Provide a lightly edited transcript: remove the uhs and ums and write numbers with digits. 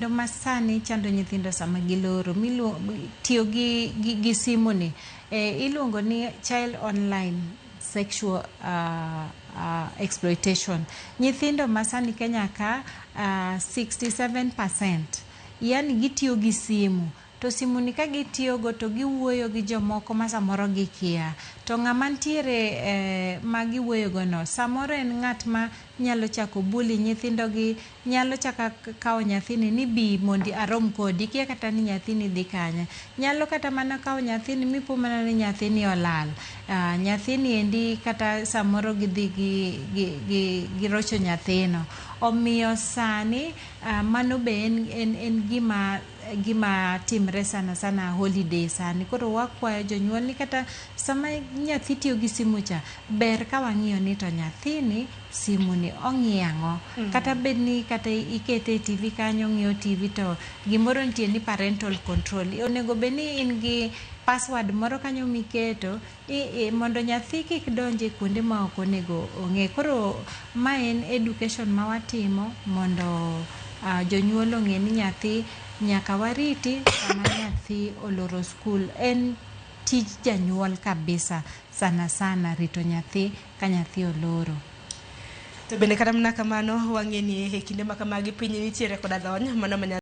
Masani chando nyithindo sama giloro tiyo gi simu ni iluongo ni child online sexual exploitation. Nyithindo masani Kenya ka 67%, yani gitiyo gi simu to simu ni ka gitiyogo to giwuoyo gi jomoko ma samoro gikia to ng'ama ntiere ma giwuoyo go no samoro en ng'at ma nyalo chako bully nyithindo gi, nyalo chako kawo nyathini ni bi mondi arom kodi, ikia kata ni nyathini dhi kanye, nyalo kata mana kawo nyathini mipo mana ni nyathini olal. Nyathini endi kata samoro gidhi girocho nyathino. Omiyo sani mano be en gima timre sana sana holiday sani. Koro wakwayo jonyuol ni kata sama nyathi tiyo gi simu cha, ber ka wang'iyo ni to nyathini simu ni ong'iyo ang'o. Kata bed ni kata ikete e TV kanyo ong'iyo TV to gimoro nitie ni parental control. Onego bed ni in gi password moro kanyo miketo mondo nyathi kik donj e kuonde ma ok onego ong'e. Koro ma en education ma watimo mondo jonyuol ong'e ni nyathi nyaka wariti sama nyathi oloro skul. En tij janyuol kabisa sana sana rito nyathi ka nyathi oloro. To bende kata mana kamano, wang'e ni e kinde ma kamagi piny nitiere koda lony mano manya